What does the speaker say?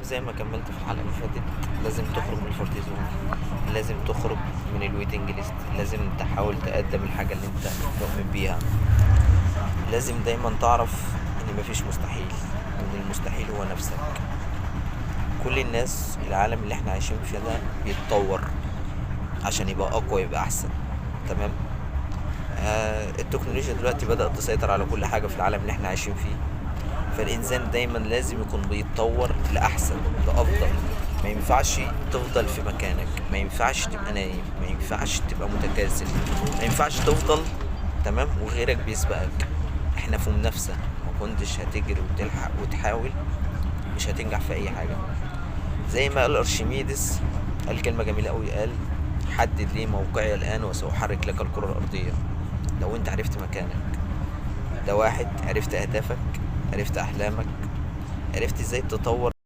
زي ما كملت في الحلقة اللي فاتت، لازم تخرج من ال comfort zone، لازم تخرج من ال waiting list، لازم تحاول تقدم الحاجة اللي انت مؤمن بيها. لازم دايما تعرف ان مفيش مستحيل، وان المستحيل هو نفسك. كل الناس، العالم اللي احنا عايشين فيه ده بيتطور عشان يبقى اقوى، يبقى احسن، تمام؟ التكنولوجيا دلوقتي بدأت تسيطر على كل حاجة في العالم اللي احنا عايشين فيه، فالإنسان دايما لازم يكون بيتطور لأحسن، لأفضل. ما ينفعش تفضل في مكانك، ما ينفعش تبقى نايم، ما ينفعش تبقى متكاسل، ما ينفعش تفضل، تمام، وغيرك بيسبقك. احنا في منافسة، ما كنتش هتجري وتلحق وتحاول مش هتنجح في اي حاجة. زي ما قال ارشميدس، قال كلمة جميلة قوي، قال: حدد لي موقعي الآن وسأحرك لك الكرة الأرضية. لو انت عرفت مكانك، ده واحد، عرفت أهدافك، عرفت أحلامك، عرفت ازاي تطور.